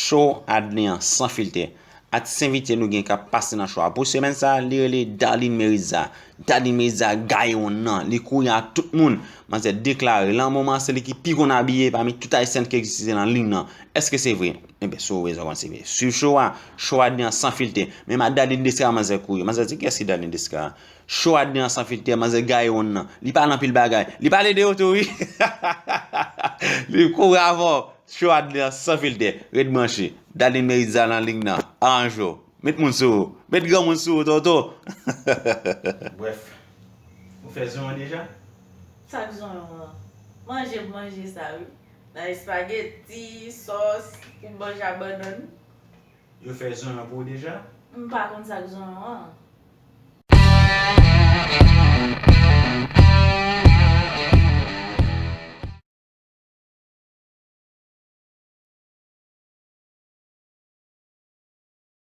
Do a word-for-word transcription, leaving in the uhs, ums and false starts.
Cho Adley an san filtè. Atis envite nou gen k ap pase nan cho a pou semèn sa a, li rele Darline Meriza. Darline Meriza gaye wonn nan, li kouri ak tout moun. Manzè deklare, lan moman an, se li ki pi konn abiye pami tout ayisyèn ki egziste nan liy nan. Èske se vre? Enben, si w bezwen konn se vre, swiv cho a. Cho Adley an san filtè. Men Darline Desca, manzè kouri. Manzè di, kiyès ki Darline Desca? Cho Adley an san filtè, manzè gaye wonn nan. Li pale anpil bagay. Li pale de yo tou, wi. Li kouri avè w. Cho Adley an san filtè. Ret branche. Darline Meriza nan liy nan. Aranje w. Met moun sou ou. Met granmoun sou ou, Toto. Brèf. Ou fè zonyon deja? Sa k zonyon an? Manje m manje sa, wi. Nan espageti, sòs, ou manje a bannann. Yo fè zonyon pou ou deja? M pa konn sa k zonyon an.